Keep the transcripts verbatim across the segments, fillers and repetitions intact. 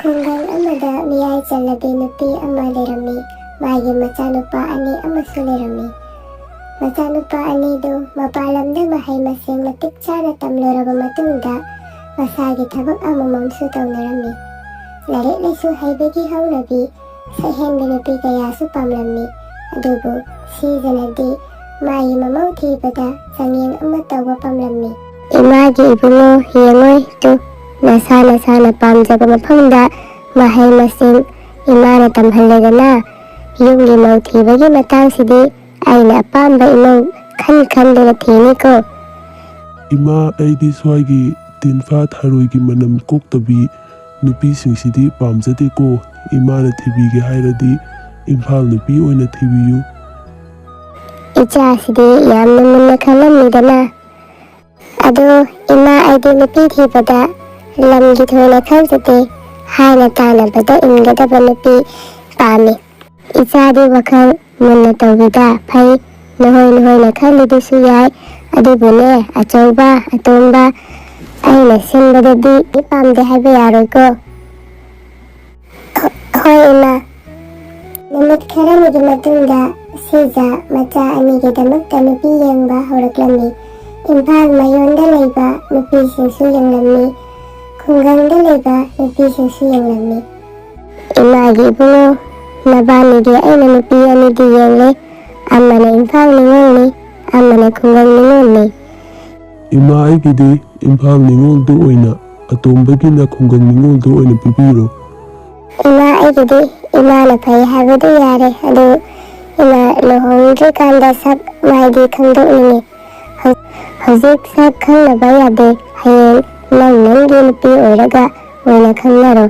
ꯈꯨꯡꯒꯪ ꯑꯃꯗ ꯃꯤꯌꯥꯏ ꯆꯜꯂꯕꯤ ꯅꯨꯄꯤ ꯑꯃ ꯂꯩꯔꯝꯃꯤ꯫ ꯃꯥꯒꯤ ꯃꯆꯥꯅꯨꯄꯥ ꯑꯅꯤ ꯑꯃꯁꯨ ꯂꯩꯔꯝꯃꯤ꯫ ꯃꯆꯥꯅꯨꯄꯥ ꯑꯅꯤꯗꯨ ꯃꯄꯥꯟ ꯂꯝꯗ ꯃꯍꯩ ꯃꯁꯤꯡ ꯃꯇꯤꯛ ꯆꯥꯅ ꯇꯝꯂꯨꯔꯕ ꯃꯇꯨꯡꯗ ꯃꯁꯥꯒꯤ ꯊꯕꯛ ꯑꯃꯃꯝꯁꯨ ꯇꯧꯅꯔꯝꯃꯤ꯫ ꯂꯥꯏꯔꯤꯛ ꯂꯥꯏꯁꯨ ꯍꯩꯕꯒꯤ ꯍꯧꯅꯕꯤ ꯁꯛꯍꯦꯟꯕꯤ ꯅꯨꯄꯤ ꯀꯌꯥꯁꯨ ꯄꯥꯝꯂꯝꯃꯤ꯫ ꯑꯗꯨꯕꯨ ꯁꯤꯖꯅꯗꯤ ꯃꯥꯒꯤ ꯃꯃꯧ ꯊꯤꯕꯗ ꯆꯥꯡꯌꯦꯡ ꯑꯃ ꯇꯧꯕ ꯄꯥꯝꯂꯝꯃꯤ꯫ "ꯏꯃꯥꯒꯤ ꯏꯕꯨꯡꯉꯣ, ꯌꯦꯡꯉꯣꯏ ꯇꯨ, ꯅꯁꯥ ꯅꯁꯥꯅ ꯄꯥꯝꯖꯕ ꯃꯐꯝꯗ ꯃꯍꯩ ꯃꯁꯤꯡ ꯏꯃꯥꯅ ꯇꯝꯍꯜꯂꯦꯗꯅ꯫ ꯌꯨꯝꯒꯤ ꯃꯧ ꯊꯤꯕꯒꯤ ꯃꯇꯥꯡꯁꯤꯗꯤ ꯑꯩꯅ ꯑꯄꯥꯝꯕ ꯏꯃꯧ ꯈꯟ ꯈꯟꯗꯨꯅ ꯊꯤꯅꯤꯀꯣ꯫" "ꯏꯃꯥ, ꯑꯩꯗꯤ ꯁ꯭ꯋꯥꯏꯒꯤ ꯇꯤꯟꯐꯥ ꯊꯔꯣꯏꯒꯤ ꯃꯅꯝ ꯀꯣꯛꯇꯕꯤ ꯅꯨꯄꯤꯁꯤꯡꯁꯤꯗꯤ ꯄꯥꯝꯖꯗꯦꯀꯣ꯫ ꯏꯃꯥꯅ ꯊꯤꯕꯤꯒꯦ ꯍꯥꯏꯔꯗꯤ ꯏꯝꯐꯥꯜ ꯅꯨꯄꯤ ꯑꯣꯏꯅ ꯊꯤꯕꯤꯌꯨ꯫" "ꯏꯆꯥꯁꯤꯗꯤ ꯌꯥꯝꯅ ꯃꯨꯟꯅ ꯈꯜꯂꯝꯃꯤꯗꯅ꯫ ꯑꯗꯣ ꯏꯃꯥ, ꯑꯩꯗꯤ ꯅꯨꯄꯤ ꯊꯤꯕꯗ ꯂꯝꯒꯤ ꯊꯣꯏꯅ ꯈꯟꯖꯗꯦ, ꯍꯥꯏꯅ ꯇꯥꯟꯅꯕꯗ ꯏꯟꯒꯗꯕ ꯅꯨꯄꯤ ꯄꯥꯝꯃꯤ꯫" "ꯏꯆꯥꯗꯤ ꯋꯥꯈꯜ ꯃꯨꯟꯅ ꯇꯧꯕꯤꯗ ꯐꯩ꯫ ꯅꯍꯣꯏ ꯅꯍꯣꯏꯅ ꯈꯜꯂꯤꯗꯨꯁꯨ ꯌꯥꯏ꯫ ꯑꯗꯨꯕꯨꯅꯦ, ꯑꯆꯧꯕ, ꯑꯇꯣꯝꯕ ꯑꯩꯅ ꯁꯤꯟꯕꯗꯗꯤ ꯄꯥꯝꯗꯦ ꯍꯥꯏꯕ ꯌꯥꯔꯣꯏꯀꯣ꯫" "ꯍꯣꯏ ꯏꯃꯥ꯫" ꯅꯨꯃꯤꯠ ꯈꯔꯅꯤꯒꯤ ꯃꯇꯨꯡꯗ ꯁꯤꯖ ꯃꯆꯥ ꯑꯅꯤꯒꯤꯗꯃꯛꯇ ꯅꯨꯄꯤ ꯌꯦꯡꯕ ꯍꯧꯔꯛꯂꯝꯃꯤ꯫ ꯏꯝꯐꯥꯜ ꯃꯌꯣꯟꯗ ꯂꯩꯕ ꯅꯨꯄꯤꯁꯤꯡꯁꯨ ꯌꯦꯡꯂꯝꯃꯤ, ꯈꯨꯡꯒꯪꯗ ꯂꯩꯕ ꯅꯨꯄꯤꯁꯤꯡꯁꯨ ꯌꯦꯡꯂꯝꯃꯤ꯫ "ꯏꯃꯥꯒꯤ ꯏꯕꯨꯡꯉꯣ, ꯅꯕꯥꯅꯤꯒꯤ ꯑꯩꯅ ꯅꯨꯄꯤ ꯑꯅꯤꯗꯤ ꯌꯦꯡꯂꯦ꯫ ꯑꯃꯅ ꯏꯝꯐꯥꯜ ꯅꯤꯉꯣꯜꯅꯤ, ꯑꯃꯅ ꯈꯨꯡꯒꯪ ꯅꯤꯉꯣꯜꯅꯤ꯫" "ꯏꯃꯥ, ꯑꯩꯒꯤꯗꯤ ꯏꯝꯐꯥꯜ ꯅꯤꯉꯣꯜꯗꯨ ꯑꯣꯏꯅ, ꯑꯇꯣꯝꯕꯒꯤꯅ ꯈꯨꯡꯒꯪ ꯅꯤꯉꯣꯜꯗꯨ ꯑꯣꯏꯅ ꯄꯤꯕꯤꯔꯣ꯫" "ꯏꯃꯥ, ꯑꯩꯒꯤꯗꯤ ꯏꯃꯥꯅ ꯐꯩ ꯍꯥꯏꯕꯗꯨ ꯌꯥꯔꯦ꯫ ꯑꯗꯨ ꯏꯃꯥ, ꯂꯨꯍꯣꯡꯗ꯭ꯔꯤꯀꯥꯟꯗ ꯁꯛ ꯃꯥꯏꯗꯤ ꯈꯪꯗꯣꯛꯅꯤꯡꯉꯤ꯫ ꯍꯧ-, ꯍꯧꯖꯤꯛ ꯁꯛ ꯈꯪꯅꯕ ꯌꯥꯗꯦ꯫ ꯍꯌꯦꯡ ꯅꯪ ꯅꯪꯒꯤ ꯅꯨꯄꯤ ꯑꯣꯏꯔꯒ ꯑꯣꯏꯅ ꯈꯪꯅꯔꯣ꯫"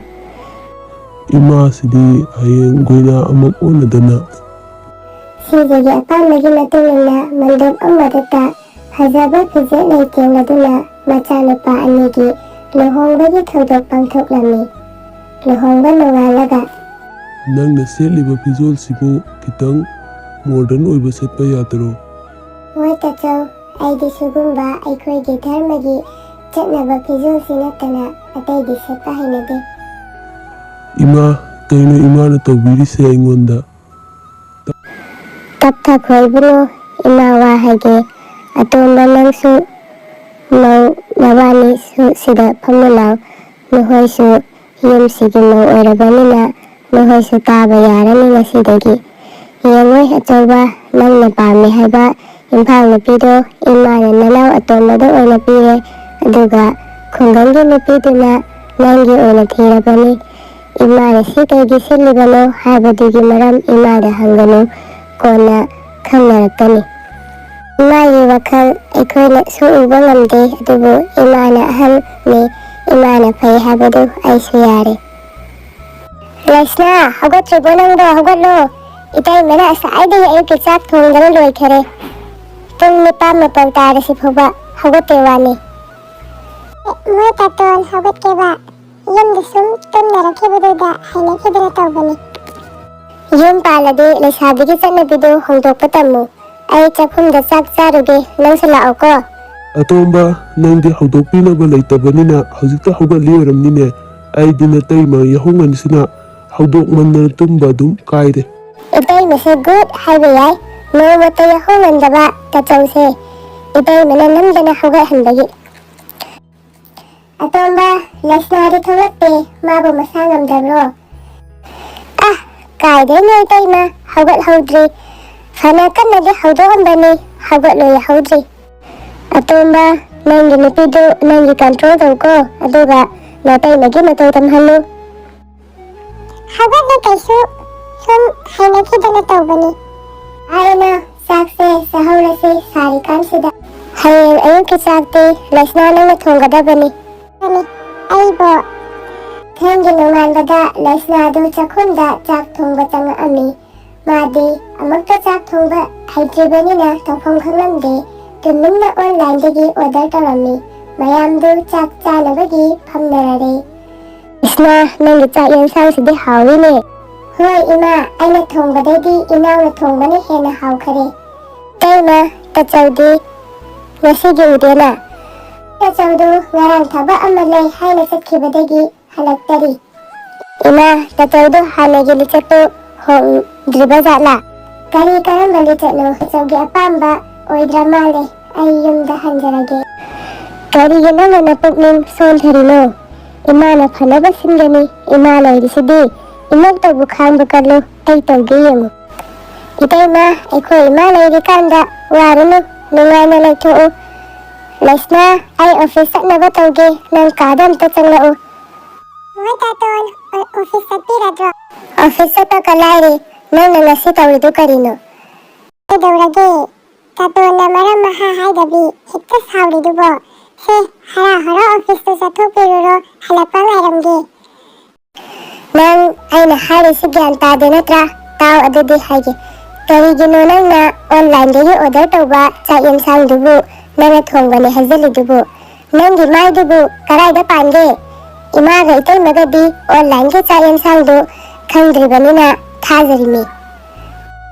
"ꯏꯃꯥꯁꯤꯗꯤ ꯍꯌꯦꯡ ꯒꯣꯏꯅꯥ ꯑꯃ ꯑꯣꯟꯅꯗꯅ꯫" ꯁꯤꯖꯒꯤ ꯑꯄꯥꯝꯕꯒꯤ ꯃꯇꯨꯡ ꯏꯟꯅ ꯃꯟꯗꯣꯞ ꯑꯃꯗꯇ ꯐꯖꯕ ꯐꯤꯖꯦꯠ ꯂꯩꯇꯦꯡ ꯑꯗꯨꯅ ꯃꯆꯥꯅꯨꯄꯥ ꯑꯅꯤꯒꯤ ꯂꯨꯍꯣꯡꯕꯒꯤ ꯊꯧꯗꯣꯛ ꯄꯥꯡꯊꯣꯛꯂꯝꯃꯤ꯫ ꯂꯨꯍꯣꯡꯕ ꯅꯣꯡꯉꯥꯜꯂꯒ, "ꯅꯪꯅ ꯁꯦꯠꯂꯤꯕ ꯐꯤꯖꯣꯜꯁꯤꯕꯨ ꯈꯤꯇꯪ ꯃꯣꯗꯔꯟ ꯑꯣꯏꯕ ꯁꯦꯠꯄ ꯌꯥꯗꯔꯣ?" "ꯍꯣꯏ ꯇꯥꯆꯧ, ꯑꯩꯗꯤ ꯁꯤꯒꯨꯝꯕ ꯑꯩꯈꯣꯏꯒꯤ ꯙꯔꯃꯒꯤ ꯆꯠꯅꯕ ꯐꯤꯖꯣꯜꯁꯤ ꯅꯠꯇꯅ ꯑꯇꯩꯗꯤ ꯁꯦꯠꯄ ꯍꯩꯅꯗꯦ꯫" ꯏꯃꯥ, ꯀꯩꯅꯣ ꯏꯃꯥꯅ ꯇꯧꯕꯤꯔꯤꯁꯦ ꯑꯩꯉꯣꯟꯗ? ꯇꯞ ꯊꯥꯈꯣ ꯏꯕꯨꯡꯉꯣ, ꯏꯃꯥ ꯋꯥ ꯍꯥꯏꯒꯦ꯫ ꯑꯇꯣꯝꯕ, ꯅꯪꯁꯨ ꯃꯧ ꯅꯕꯥꯅꯤꯁꯨ ꯁꯤꯗ ꯐꯝꯃꯨ ꯂꯥꯎ꯫ ꯅꯈꯣꯏꯁꯨ ꯌꯨꯝꯁꯤꯒꯤ ꯃꯧ ꯑꯣꯏꯔꯕꯅꯤꯅ ꯅꯈꯣꯏꯁꯨ ꯇꯥꯕ ꯌꯥꯔꯅꯤ ꯉꯁꯤꯗꯒꯤ꯫ ꯌꯦꯡꯉꯣꯏ ꯑꯆꯧꯕ, ꯅꯪꯅ ꯄꯥꯝꯃꯦ ꯍꯥꯏꯕ ꯏꯝꯐꯥꯜ ꯅꯨꯄꯤꯗꯣ ꯏꯃꯥꯅ ꯅꯅꯥꯎ ꯑꯇꯣꯝꯕꯗ ꯑꯣꯏꯅ ꯄꯤꯔꯦ, ꯑꯗꯨꯒ ꯈꯨꯡꯒꯪꯒꯤ ꯅꯨꯄꯤꯗꯨꯅ ꯅꯪꯒꯤ ꯑꯣꯏꯅ ꯊꯤꯔꯕꯅꯤ꯫ ꯏꯃꯥꯅ ꯁꯤ ꯀꯩꯒꯤ ꯁꯤꯜꯂꯤꯕꯅꯣ ꯍꯥꯏꯕꯗꯨꯒꯤ ꯃꯔꯝ ꯏꯃꯥꯗ ꯍꯪꯒꯅꯨ, ꯀꯣꯟꯅ ꯈꯪꯅꯔꯛꯀꯅꯤ꯫ ꯏꯃꯥꯒꯤ ꯋꯥꯈꯜ ꯑꯩꯈꯣꯏꯅ ꯁꯨꯛꯎꯕ ꯉꯝꯗꯦ, ꯑꯗꯨꯕꯨ ꯏꯃꯥꯅ ꯑꯍꯜꯅꯤ, ꯏꯃꯥꯅ ꯐꯩ ꯍꯥꯏꯕꯗꯨ ꯑꯩꯁꯨ ꯌꯥꯔꯦ꯫ ꯂꯩꯁꯅꯥ, ꯍꯧꯒꯠꯇ꯭ꯔꯤꯕꯣ ꯅꯪꯕꯣ? ꯍꯧꯒꯠꯂꯣ꯫ ꯏꯇꯩꯃꯅ ꯉꯁꯥꯏꯗꯒꯤ ꯑꯌꯨꯛꯀꯤ ꯆꯥꯛ ꯊꯣꯡꯗꯅ ꯂꯣꯏꯈꯔꯦ꯫ ꯄꯨꯡ ꯅꯤꯄꯥꯟ ꯃꯥꯄꯟ ꯇꯥꯔꯁꯤ ꯐꯥꯎꯕ ꯍꯧꯒꯠꯇꯦ ꯋꯥꯅꯤ꯫ ꯃꯣꯏ ꯇꯥꯇꯣꯟ ꯍꯧꯒꯠꯀꯦꯕ꯫ ꯌꯨꯝꯗ ꯁꯨꯝ ꯇꯨꯝꯅꯔꯛꯈꯤꯕꯗꯨꯗ ꯍꯩꯅꯈꯤꯗꯅ ꯇꯧꯕꯅꯤ꯫ ꯌꯨꯝ ꯄꯥꯜꯂꯗꯤ ꯂꯩꯁꯥꯕꯤꯒꯤ ꯆꯠꯅꯕꯤꯗꯨ ꯍꯣꯡꯗꯣꯛꯄ ꯇꯝꯃꯨ꯫ ꯑꯩ ꯆꯥꯛꯈꯨꯝꯗ ꯆꯥꯛ ꯆꯥꯔꯨꯒꯦ, ꯅꯪꯁꯨ ꯂꯥꯛꯑꯣꯀꯣ꯫ ꯑꯇꯣꯝꯕ, ꯅꯪꯗꯤ ꯍꯧꯗꯣꯛꯄꯤꯅꯕ ꯂꯩꯇꯕꯅꯤꯅ ꯍꯧꯖꯤꯛꯇ ꯍꯧꯒꯠꯂꯤ ꯑꯣꯏꯔꯝꯅꯤꯅꯦ꯫ ꯑꯩꯗꯤ ꯅꯇꯩꯃ ꯌꯥꯍꯧꯉꯟꯁꯤꯅ ꯍꯧꯗꯣꯛꯃꯟꯗꯅ ꯇꯨꯝꯕ ꯑꯗꯨꯝ ꯀꯥꯏꯔꯦ꯫ ꯏꯇꯩꯃꯁꯦ ꯒꯨꯗ ꯍꯥꯏꯕ ꯌꯥꯏ꯫ ꯅꯣꯡꯃꯇ ꯌꯥꯍꯧꯉꯟꯗꯕ ꯇꯥꯆꯧꯁꯦ꯫ ꯏꯇꯩꯃꯅ ꯅꯝꯗꯅ ꯍꯧꯒꯠꯍꯟꯕꯒꯤ꯫ ꯑꯇꯣꯝꯕ, ꯂꯩꯁꯅꯥꯗꯤ ꯊꯣꯛꯂꯛꯇꯦ, ꯃꯥꯕꯨ ꯃꯁꯥ ꯉꯝꯗꯕ꯭ꯔꯣ? ꯑ, ꯀꯥꯏꯗꯩꯅꯣ ꯏꯇꯩꯃ, ꯍꯧꯒꯠꯍꯧꯗ꯭ꯔꯤ꯫ ꯐꯅ ꯀꯟꯅꯗꯤ ꯍꯧꯗꯣꯛꯑꯝꯕꯅꯤ, ꯍꯧꯒꯠꯂꯨ ꯌꯥꯍꯧꯗ꯭ꯔꯤ꯫ ꯑꯇꯣꯝꯕ, ꯅꯪꯒꯤ ꯅꯨꯄꯤꯗꯨ ꯅꯪꯒꯤ ꯀꯟꯇ꯭ꯔꯣꯜ ꯇꯧꯀꯣ, ꯑꯗꯨꯒ ꯅꯇꯩꯃꯒꯤ ꯃꯇꯧ ꯇꯝꯍꯜꯂꯨ꯫ ꯍꯧꯒꯠꯂꯦ ꯀꯩꯁꯨ, ꯁꯨꯝ ꯍꯩꯅꯈꯤꯗꯅ ꯇꯧꯕꯅꯤ꯫ ꯑꯥꯏꯅ, ꯆꯥꯛꯁꯦ ꯆꯥꯍꯧꯔꯁꯦ ꯁꯥꯔꯤꯀꯥꯟꯁꯤꯗ꯫ ꯍꯌꯦꯡ ꯑꯌꯨꯛꯀꯤ ꯆꯥꯛꯇꯤ ꯂꯩꯁꯅꯥ ꯅꯪꯅ ꯊꯣꯡꯒꯗꯕꯅꯤ꯫ ꯑꯩꯕꯣ? ꯊꯦꯡꯒꯤ ꯅꯣꯡꯉꯥꯟꯕꯗ ꯂꯩꯁꯅꯥꯗꯨ ꯆꯥꯛꯈꯨꯝꯗ ꯆꯥꯛ ꯊꯣꯡꯕ ꯆꯪꯉꯛꯑꯝꯃꯤ꯫ ꯃꯥꯗꯤ ꯑꯃꯨꯛꯇ ꯆꯥꯛ ꯊꯣꯡꯕ ꯍꯩꯇ꯭ꯔꯤꯕꯅꯤꯅ ꯇꯧꯐꯝ ꯈꯪꯂꯝꯗꯦ꯫ ꯇꯨꯃꯤꯟꯅ ꯑꯣꯟꯂꯥꯏꯟꯗꯒꯤ ꯑꯣꯔꯗꯔ ꯇꯧꯔꯝꯃꯤ꯫ ꯃꯌꯥꯝꯗꯨ ꯆꯥꯛ ꯆꯥꯅꯕꯒꯤ ꯐꯝꯅꯔꯔꯦ꯫ ꯏꯁꯃꯥ, ꯅꯪꯒꯤ ꯆꯥꯛ ꯌꯦꯟꯁꯥꯡꯁꯤꯗꯤ ꯍꯥꯎꯋꯤꯅꯦ꯫ ꯍꯣꯏ ꯏꯃꯥ, ꯑꯩꯅ ꯊꯣꯡꯕꯗꯩꯗꯤ ꯏꯅꯥꯎꯅ ꯊꯣꯡꯕꯅ ꯍꯦꯟꯅ ꯍꯥꯎꯈꯔꯦ꯫ ꯏꯇꯩꯃ, ꯇꯥꯆꯧꯗꯤ ꯉꯁꯤꯒꯤ ꯎꯗꯦꯅ? ꯇꯥꯆꯧꯗꯨ ꯉꯔꯥꯡ ꯊꯕꯛ ꯑꯃ ꯂꯩ ꯍꯥꯏꯅ ꯆꯠꯈꯤꯕꯗꯒꯤ ꯍꯜꯂꯛꯇꯔꯤ꯫ ꯏꯃꯥ, ꯇꯥꯆꯧꯗꯣ ꯍꯥꯟꯅꯒꯤ ꯂꯤꯆꯠꯇꯨ ꯍꯣꯡꯗ꯭ꯔꯤꯕ ꯖꯥꯠꯂꯥ? ꯀꯔꯤ ꯀꯔꯝꯕ ꯂꯤꯆꯠꯅꯣ? ꯇꯥꯆꯧꯒꯤ ꯑꯄꯥꯝꯕ ꯑꯣꯏꯗ꯭ꯔ ꯃꯥꯜꯂꯦ꯫ ꯑꯩ ꯌꯨꯝꯗ ꯍꯟꯖꯔꯒꯦ꯫ ꯀꯔꯤꯒꯤ ꯅꯪꯅ ꯅꯄꯨꯛꯅꯤꯡ ꯁꯣꯟꯊꯔꯤꯅꯣ? ꯏꯃꯥꯅ ꯐꯅꯕ ꯁꯤꯟꯒꯅꯤ꯫ ꯏꯃꯥ ꯂꯩꯔꯤꯁꯤꯗꯤ꯫ ꯏꯃꯧꯇꯕꯨ ꯈꯥꯡꯕ ꯀꯜꯂꯨ꯫ ꯑꯩ ꯇꯧꯒꯦ ꯌꯦꯡꯉꯨ꯫ ꯏꯇꯩꯃ, ꯑꯩꯈꯣꯏ ꯏꯃꯥ ꯂꯩꯔꯤꯀꯥꯟꯗ ꯋꯥꯔꯨꯅꯨ, ꯅꯨꯡꯉꯥꯏꯅ ꯂꯩꯊꯣꯛꯎ꯫ ꯂꯩꯁꯅꯥ, ꯑꯩ ꯑꯣꯐꯤꯁ ꯆꯠꯅꯕ ꯇꯧꯒꯦ, ꯅꯪ ꯀꯥꯗ ꯑꯝꯇ ꯆꯪꯂꯛꯎ꯫ ꯍꯣꯏ ꯇꯥꯇꯣꯟ, ꯑꯣ-, ꯑꯣꯐꯤꯁ ꯆꯠꯄꯤꯔꯗ꯭ꯔꯣ? ꯑꯣꯐꯤꯁ ꯆꯠꯄ ꯀꯂꯥꯏꯔꯤ, ꯅꯪꯅ ꯉꯁꯤ ꯇꯧꯔꯤꯗꯨ ꯀꯔꯤꯅꯣ? ꯀꯩꯗꯧꯔꯒꯦ? ꯇꯥꯇꯣꯟꯅ ꯃꯔꯝ ꯃꯍꯥ ꯍꯥꯏꯗꯕꯤ ꯍꯦꯛꯇ ꯁꯥꯎꯔꯤꯗꯨꯕꯣ? ꯁꯦ, ꯍꯔꯥ ꯍꯔꯥ ꯑꯣꯐꯤꯁꯇ ꯆꯠꯊꯣꯛꯄꯤꯔꯨꯔꯣ, ꯍꯜꯂꯛꯄ ꯉꯥꯏꯔꯝꯒꯦ꯫ ꯅꯪ ꯑꯩꯅ ꯍꯥꯏꯔꯤꯁꯤ ꯒ꯭ꯌꯥꯟ ꯇꯥꯗꯦ ꯅꯠꯇ꯭ꯔꯥ? ꯇꯥꯎ ꯑꯗꯨꯗꯤ ꯍꯥꯏꯒꯦ꯫ ꯀꯔꯤꯒꯤꯅꯣ ꯅꯪꯅ ꯑꯣꯟꯂꯥꯏꯟꯗꯒꯤ ꯑꯣꯔꯗꯔ ꯇꯧꯕ ꯆꯥꯛ ꯌꯦꯟꯁꯥꯡꯗꯨꯕꯨ ꯅꯪꯅ ꯊꯣꯡꯕꯅꯦ ꯍꯥꯏꯖꯜꯂꯤꯗꯨꯕꯨ? ꯅꯪꯒꯤ ꯃꯥꯏꯗꯨꯕꯨ ꯀꯔꯥꯏꯗ ꯄꯥꯟꯒꯦ? ꯏꯃꯥꯒ ꯏꯇꯩꯃꯒꯗꯤ ꯑꯣꯟꯂꯥꯏꯟꯒꯤ ꯆꯥꯛ ꯌꯦꯟꯁꯥꯡꯗꯨ ꯈꯪꯗ꯭ꯔꯤꯕꯅꯤꯅ ꯊꯥꯖꯔꯤꯅꯤ꯫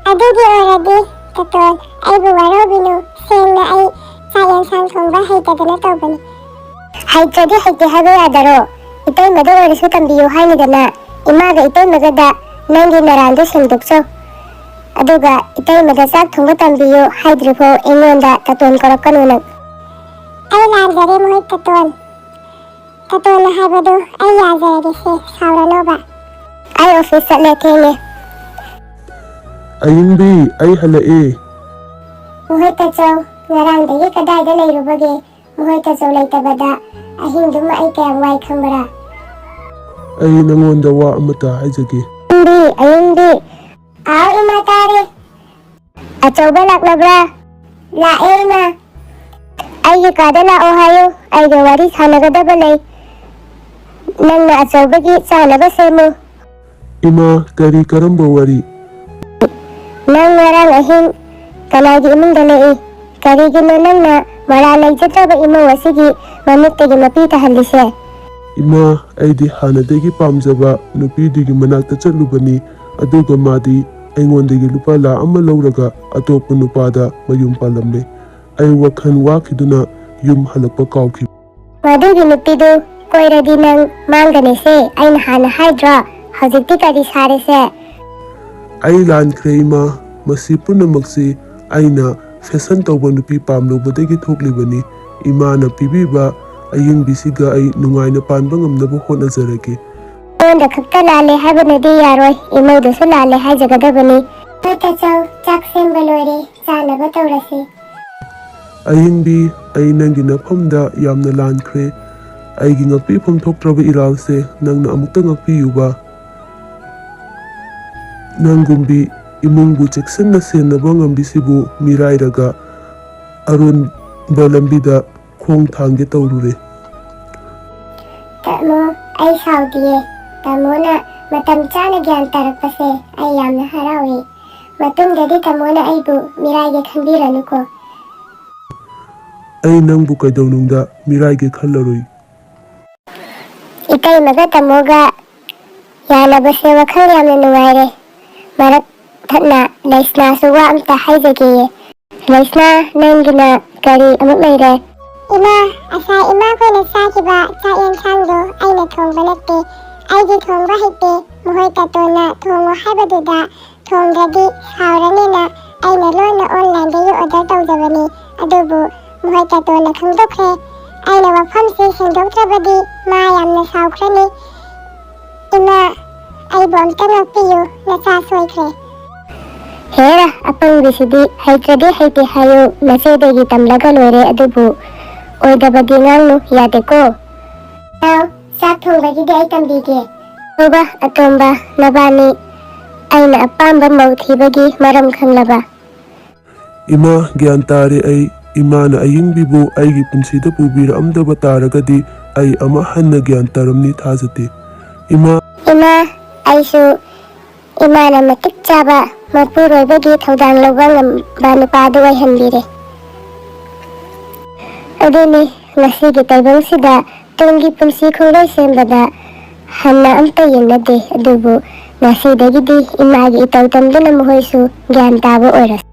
ꯑꯗꯨꯒꯤ ꯑꯣꯏꯔꯗꯤ, ꯇꯥꯇꯣꯟ, ꯑꯩꯕꯨ ꯋꯥꯔꯧꯕꯤꯅꯨ꯫ ꯁꯦꯡꯅ ꯑꯩ ꯆꯥꯛ ꯌꯦꯟꯁꯥꯡ ꯊꯣꯡꯕ ꯍꯩꯇꯗꯅ ꯇꯧꯕꯅꯤ꯫ ꯍꯩꯇ꯭ꯔꯗꯤ ꯍꯩꯇꯦ ꯍꯥꯏꯕ ꯌꯥꯗꯔꯣ? ꯏꯇꯩꯃꯗ ꯑꯣꯏꯔꯁꯨ ꯇꯝꯕꯤꯌꯨ ꯍꯥꯏꯅꯤꯗꯅ꯫ ꯏꯃꯥꯒ ꯏꯇꯩꯃꯒꯗ ꯅꯪꯒꯤ ꯅꯔꯥꯟꯗꯣ ꯁꯦꯡꯗꯣꯛꯆꯧ꯫ ꯑꯗꯨꯒ ꯏꯇꯩꯃꯗ ꯆꯥꯛ ꯊꯣꯡꯕ ꯇꯝꯕꯤꯌꯨ ꯍꯥꯏꯗ꯭ꯔꯤꯐꯥꯎ ꯑꯩꯉꯣꯟꯗ ꯇꯥꯇꯣꯟ ꯀꯧꯔꯛꯀꯅꯨ ꯅꯪ꯫ ꯑꯩ ꯂꯥꯟꯖꯔꯦ ꯃꯍꯣꯏ ꯇꯥꯇꯣꯟ꯫ ꯇꯥꯇꯣꯟꯅ ꯍꯥꯏꯕꯗꯨ ꯑꯩ ꯌꯥꯖꯔꯒꯦꯁꯦ, ꯁꯥꯎꯔꯅꯣꯕ꯫ ꯑꯩ ꯑꯣꯐꯤꯁ ꯆꯠꯂꯦ, ꯊꯦꯡꯉꯦ꯫ ꯑꯌꯤꯡꯕꯤ, ꯑꯩ ꯍꯜꯂꯛꯑꯦ꯫ ꯃꯍꯣꯏ ꯇꯥꯆꯧ, ꯉꯔꯥꯡꯗꯒꯤ ꯀꯗꯥꯏꯗ ꯂꯩꯔꯨꯕꯒꯦ? ꯃꯍꯣꯏ ꯇꯥꯆꯧ ꯂꯩꯇꯕꯗ ꯑꯍꯤꯡꯗꯨꯃ ꯑꯩ ꯀꯌꯥꯝ ꯋꯥꯏ ꯈꯪꯕ꯭ꯔꯥ? ꯑꯩ ꯅꯉꯣꯟꯗ ꯋꯥ ꯑꯃꯇ ꯍꯥꯏꯖꯒꯦ꯫ ꯑꯌꯤꯡꯕꯤ, ꯑꯌꯤꯡꯕꯤ꯫ ꯍꯥꯎ ꯏꯃꯥ, ꯇꯥꯔꯦ꯫ ꯑꯆꯧꯕ ꯂꯥꯛꯂꯕ꯭ꯔꯥ? ꯂꯥꯛꯑꯦ ꯏꯃꯥ꯫ ꯑꯩꯒꯤ ꯀꯥꯗ ꯂꯥꯛꯑꯣ ꯍꯥꯏꯌꯨ, ꯑꯩꯒ ꯋꯥꯔꯤ ꯁꯥꯟꯅꯒꯗꯕ ꯂꯩ꯫ ꯅꯪꯅ ꯑꯆꯧꯕꯒꯤ ꯆꯥꯅꯕ ꯁꯦꯝꯃꯨ꯫ ꯏꯃꯥ, ꯀꯔꯤ ꯀꯔꯝꯕ ꯋꯥꯔꯤ? ꯅꯪ ꯉꯔꯥꯡ ꯑꯍꯤꯡ ꯀꯅꯥꯒꯤ ꯏꯃꯨꯡꯗ ꯂꯦꯛꯏ? ꯀꯔꯤꯒꯤꯅꯣ ꯅꯪꯅ ꯃꯔꯥꯜ ꯂꯩꯖꯗ꯭ꯔꯕ ꯏꯃꯧ ꯑꯁꯤꯒꯤ ꯃꯃꯤꯠꯇꯒꯤ ꯃꯄꯤ ꯇꯥꯍꯜꯂꯤꯁꯦ? ꯏꯃꯥ, ꯑꯩꯗꯤ ꯍꯥꯟꯅꯗꯒꯤ ꯄꯥꯝꯖꯕ ꯅꯨꯄꯤꯗꯨꯒꯤ ꯃꯅꯥꯛꯇ ꯆꯠꯂꯨꯕꯅꯤ, ꯑꯗꯨꯒ ꯃꯥꯗꯤ ꯑꯩꯉꯣꯟꯗꯒꯤ ꯂꯨꯄꯥ ꯂꯥꯈ ꯑꯃ ꯂꯧꯔꯒ ꯑꯇꯣꯞꯄ ꯅꯨꯄꯥꯗ ꯃꯌꯨꯝ ꯄꯥꯜꯂꯝꯃꯦ꯫ ꯑꯩ ꯋꯥꯈꯜ ꯋꯥꯈꯤꯗꯨꯅ ꯌꯨꯝ ꯍꯜꯂꯛꯄ ꯀꯥꯎꯈꯤꯕ꯫ ꯃꯗꯨꯒꯤ ꯅꯨꯄꯤꯗꯨ ꯀꯣꯏꯔꯗꯤ ꯅꯪ ꯃꯥꯡꯒꯅꯤꯁꯦ, ꯑꯩꯅ ꯍꯥꯟꯅ ꯍꯥꯏꯗ꯭ꯔꯣ? ꯍꯧꯖꯤꯛꯇꯤ ꯀꯔꯤ ꯁꯥꯔꯦꯁꯦ? ꯑꯩ ꯂꯥꯟꯈ꯭ꯔꯦ, ꯏꯃꯥ꯫ ꯃꯁꯤ ꯄꯨꯝꯅꯃꯛꯁꯤ ꯑꯩꯅ ꯐꯦꯁꯟ ꯇꯧꯕ ꯅꯨꯄꯤ ꯄꯥꯝꯂꯨꯕꯗꯒꯤ ꯊꯣꯛꯂꯤꯕꯅꯤ꯫ ꯏꯃꯥꯅ ꯄꯤꯕꯤꯕ ꯑꯌꯤꯡꯕꯤꯁꯤꯒ ꯑꯩ ꯅꯨꯡꯉꯥꯏꯅ ꯄꯥꯟꯕ ꯉꯝꯅꯕ ꯍꯣꯠꯅꯖꯔꯒꯦ꯫ ꯑꯩꯉꯣꯟꯗ ꯈꯛꯇ ꯂꯥꯜꯂꯦ ꯍꯥꯏꯕꯅꯗꯤ ꯌꯥꯔꯣꯏ, ꯏꯃꯧꯗꯁꯨ ꯂꯥꯜꯂꯦ ꯍꯥꯏꯖꯒꯗꯕꯅꯤ꯫ ꯍꯣꯏ ꯇꯥꯆꯧ, ꯆꯥꯛ ꯁꯦꯝꯕ ꯂꯣꯏꯔꯦ, ꯆꯥꯅꯕ ꯇꯧꯔꯁꯤ꯫ ꯑꯌꯤꯡꯕꯤ, ꯑꯩ ꯅꯪꯒꯤ ꯅꯐꯝꯗ ꯌꯥꯝꯅ ꯂꯥꯟꯈ꯭ꯔꯦ꯫ ꯑꯩꯒꯤ ꯉꯛꯄꯤꯐꯝ ꯊꯣꯛꯇ꯭ꯔꯕ ꯏꯔꯥꯜꯁꯦ ꯅꯪꯅ ꯑꯃꯨꯛꯇ ꯉꯛꯄꯤꯌꯨꯕ꯫ ꯅꯪꯒꯨꯝꯕꯤ ꯏꯃꯨꯡꯕꯨ ꯆꯦꯛꯁꯤꯟꯅ ꯁꯦꯟꯅꯕ ꯉꯝꯕꯤꯁꯤꯕꯨ ꯃꯤꯔꯥꯏꯔꯒ ꯑꯔꯣꯟꯕ ꯂꯝꯕꯤꯗ ꯈꯣꯡ ꯊꯥꯡꯒꯦ ꯇꯧꯔꯨꯔꯦ꯫ ꯇꯥꯃꯣ, ꯑꯩ ꯁꯥꯎꯗꯤꯌꯦ꯫ ꯇꯥꯃꯣꯅ ꯃꯇꯝ ꯆꯥꯅ ꯒ꯭ꯌꯥꯟ ꯇꯥꯔꯛꯄꯁꯦ ꯑꯩ ꯌꯥꯝꯅ ꯍꯔꯥꯎꯏ꯫ ꯃꯇꯨꯡꯗꯗꯤ ꯇꯥꯃꯣꯅ ꯑꯩꯕꯨ ꯃꯤꯔꯥꯏꯒꯦ ꯈꯟꯕꯤꯔꯅꯨꯀꯣ꯫ ꯑꯩ ꯅꯪꯕꯨ ꯀꯩꯗꯧꯅꯨꯡꯗ ꯃꯤꯔꯥꯏꯒꯦ ꯈꯜꯂꯔꯣꯏ꯫ ꯏꯇꯩꯃꯒ ꯇꯥꯃꯣꯒ ꯌꯥꯅꯕꯁꯦ ꯋꯥꯈꯜ ꯌꯥꯝꯅ ꯅꯨꯡꯉꯥꯏꯔꯦ꯫ ꯃꯔꯛ ꯊꯠꯅ ꯂꯩꯁꯅꯥꯁꯨ ꯋꯥ ꯑꯝꯇ ꯍꯥꯏꯖꯒꯦꯌꯦ꯫ ꯂꯩꯁꯅꯥ, ꯅꯪꯒꯤꯅ ꯀꯔꯤ ꯑꯃꯨꯛ ꯂꯩꯔꯦ? ꯏꯃꯥ, ꯉꯁꯥꯏ ꯏꯃꯥꯈꯣꯏꯅ ꯆꯥꯈꯤꯕ ꯆꯥꯛ ꯌꯦꯟꯁꯥꯡꯗꯣ ꯑꯩꯅ ꯊꯣꯡꯕ ꯅꯠꯇꯦ꯫ ꯑꯩꯗꯤ ꯊꯣꯡꯕ ꯍꯩꯇꯦ꯫ ꯃꯈꯣꯏ ꯇꯥꯇꯣꯟꯅ ꯊꯣꯡꯉꯨ ꯍꯥꯏꯕꯗꯨꯗ ꯊꯣꯡꯗ꯭ꯔꯗꯤ ꯁꯥꯎꯔꯅꯤꯅ ꯑꯩꯅ ꯂꯣꯟꯅ online-ꯗꯒꯤ order ꯇꯧꯖꯕꯅꯤ꯫ ꯑꯗꯨꯕꯨ ꯃꯈꯣꯏ ꯇꯥꯇꯣꯟꯅ ꯈꯪꯗꯣꯛꯈ꯭ꯔꯦ꯫ ꯑꯩꯅ ꯋꯥꯐꯝꯁꯤ ꯁꯦꯡꯗꯣꯛꯇ꯭ꯔꯕꯗꯤ ꯃꯥ ꯌꯥꯝꯅ ꯁꯥꯎꯈ꯭ꯔꯅꯤ꯫ ꯏꯃꯥ, ꯑꯩꯕꯨ ꯑꯝꯇ ꯉꯥꯛꯄꯤꯌꯨ, ꯅꯆꯥ ꯁꯣꯏꯈ꯭ꯔꯦ꯫ ꯍꯦꯔꯥ, ꯑꯄꯪꯕꯤꯁꯤꯗꯤ ꯍꯩꯇ꯭ꯔꯗꯤ ꯍꯩꯇꯦ ꯍꯥꯏꯌꯨ, ꯅꯆꯦꯗꯒꯤ ꯇꯝꯂꯒ ꯂꯣꯏꯔꯦ, ꯑꯗꯨꯕꯨ ꯑꯣꯏꯗꯕꯗꯤ ꯉꯥꯡꯅꯨ, ꯌꯥꯗꯦꯀꯣ? ꯂꯥꯎ, ꯆꯥꯛ ꯊꯣꯡꯕꯒꯤꯗꯤ ꯑꯩ ꯇꯝꯕꯤꯒꯦ꯫ ꯇꯧꯕ, ꯑꯇꯣꯝꯕ, ꯅꯕꯥꯅꯤ ꯑꯩꯅ ꯑꯄꯥꯝꯕ ꯃꯧ ꯊꯤꯕꯒꯤ ꯃꯔꯝ ꯈꯪꯂꯕ? ꯏꯃꯥ, ꯒ꯭ꯌꯥꯟ ꯇꯥꯔꯦ ꯑꯩ꯫ ꯏꯃꯥꯅ ꯑꯌꯤꯡꯕꯤꯕꯨ ꯑꯩꯒꯤ ꯄꯨꯟꯁꯤꯗ ꯄꯨꯕꯤꯔꯛꯑꯝꯗꯕ ꯇꯥꯔꯒꯗꯤ ꯑꯩ ꯑꯃꯨꯛ ꯍꯟꯅ ꯒ꯭ꯌꯥꯟ ꯇꯥꯔꯝꯅꯤ ꯊꯥꯖꯗꯦ꯫ ꯏꯃꯥ꯫ ꯏꯃꯥ, ꯑꯩꯁꯨ ꯏꯃꯥꯅ ꯃꯇꯤꯛ ꯆꯥꯕ ꯃꯄꯨꯔꯣꯏꯕꯒꯤ ꯊꯧꯗꯥꯡ ꯂꯧꯕ ꯉꯝꯕ ꯅꯨꯄꯥꯗꯨ ꯑꯣꯏꯍꯟꯕꯤꯔꯦ꯫ ꯑꯗꯨꯅꯤ, ꯉꯁꯤꯒꯤ ꯇꯥꯏꯕꯪꯁꯤꯗ ꯇꯨꯡꯒꯤ ꯄꯨꯟꯁꯤ ꯈꯣꯡꯂꯣꯏ ꯁꯦꯝꯕꯗ ꯍꯟꯅ ꯑꯝꯇ ꯌꯦꯡꯅꯗꯦ꯫ ꯑꯗꯨꯕꯨ ꯉꯁꯤꯗꯒꯤꯗꯤ ꯏꯃꯥꯒꯤ ꯏꯇꯧ ꯇꯝꯗꯨꯅ ꯃꯈꯣꯏꯁꯨ ꯒ꯭ꯌꯥꯟ ꯇꯥꯕ ꯑꯣꯏꯔꯁꯤ꯫